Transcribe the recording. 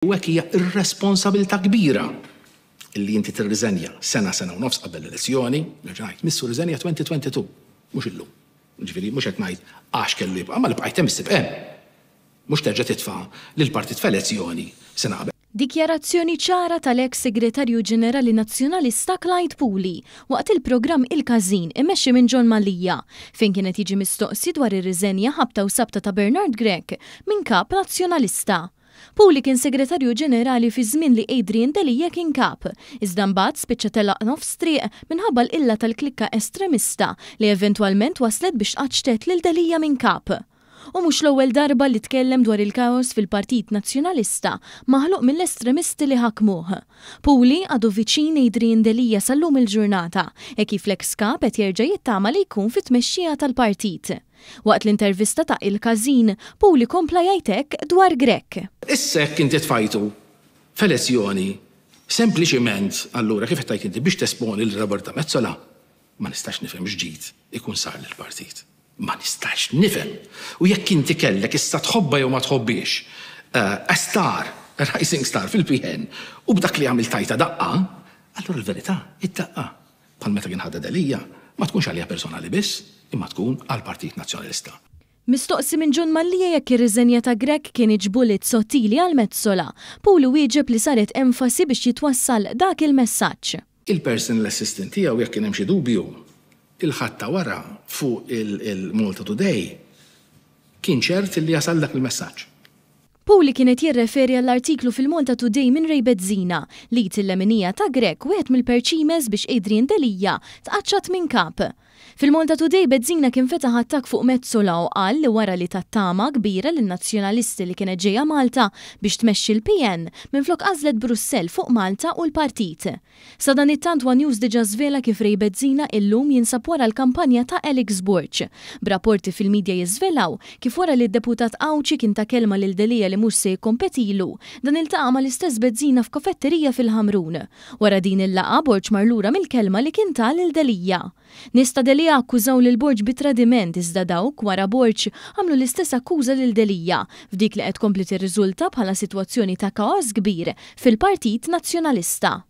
U hekk hija irresponsabilità kbira illi inti tirriżenja sena, sena u nofs qabel l-elezzjoni, nerġa' ngħid, missu rriżenja 2022, mhux illum. Jiġifieri mhux qed ngħid għax kellu jibqa', imma li bqajt hemm issib hemm. Mhux terġa' titfa' lill-partit f'elezzjoni sena qabel. Dikjarazzjoni ċara tal-eks Segretarju Ġenerali Nazzjonalista Clyde Puli waqt il-programm Il-Każin immexxi minn John Mallia fejn kien qed jiġi mistoqsi dwar ir-riżenja ħabta u sabta ta' Bernard Grech minn Kap Nazzjonalista. Puli kien Segretarju Ġenerali fi żmien li Adrian Delia kien Kap, iżda mbagħad spiċċa telaq nofs triq minħabba l-qilla tal-klikka estremista li eventwalment wasslet biex tqaċċtet lil Delia minn Kap. U mhux l-ewwel darba li tkellem dwar il-kaos fil-Partit Nazzjonalista maħluq mill-estremisti li ħakmuh. Puli għadu viċin Adrian Delia sal-lum il-ġurnata, hekk kif l-eks Kap qed jerġa' jittama li jkun fit-tmexxija tal-partit. Waqt l-intervista ta' Il-Każin, Puli kompla jgħid hekk dwar Grech. Issa jekk inti tfajtu f'elezzjoni sempliċiment allura kif qed tgħid inti biex tesponi lil Roberta Metsola, ma nistax nifhem x'ġid ikun sar lill-partit. Ma nistax nifhem. U jekk inti kellek issa tħobbha jew ma tħobbhiex a star, a rising star fil-PN u b'dak li għamilt tajtha daqqa, allura l-verità id-daqqa bħal meta kien ħadha Delia, ma tkunx għaliha personali biss, imma tkun għall-Partit Nazzjonalista. Mistoqsi minn John Mallia jekk ir-riżenja ta' Grech kinitx bullet sottili għal Metsola, Puli wieġeb li saret enfasi biex jitwassal dak il-messaġġ. Il-personal assistant tiegħu jekk kien hemm xi dubju, il-Ħadd ta' wara fuq il-Malta Today kien ċert li jasal dak il-messaġġ. Puli kien qed jirreferi għall-artiklu fil-Malta Today minn Ray Bezzina li jt il-leminija ta' Grech wieħed mill-perċimes biex Adrian Delia tqaċċat minn Kap. Fil-Malta Today Bezzina kien fetaħ attakk fuq Metsola u qal li wara li tat tama kbira lin-Nazzjonalisti li kienet ġejja Malta biex tmexxi l-PN, minflok għażlet Brussell fuq Malta u l-partit. Sadanittant one News diġà żvela kif Ray Bezzina illum jinsab wara l-kampanja ta' Alex Borg, b'rapporti fil-midja jiżvelaw kif wara li d-deputat Għawdxi kien ta kelma lil Delia li mhux se jikkompetilu, dan iltaqa' mal-istess Bezzina f'kafetterija fil-Ħamrun. Wara din il-laqgħa Borg mar lura mill-kelma li kien ta lil Delia. Nies ta' Delia akkużaw lil Borg bi tradiment iżda dawk wara Borg għamlu l-istess akkuża lil Delia, f'dik li qed tkompli tirriżulta bħala sitwazzjoni ta' kaos kbir fil-Partit Nazzjonalista.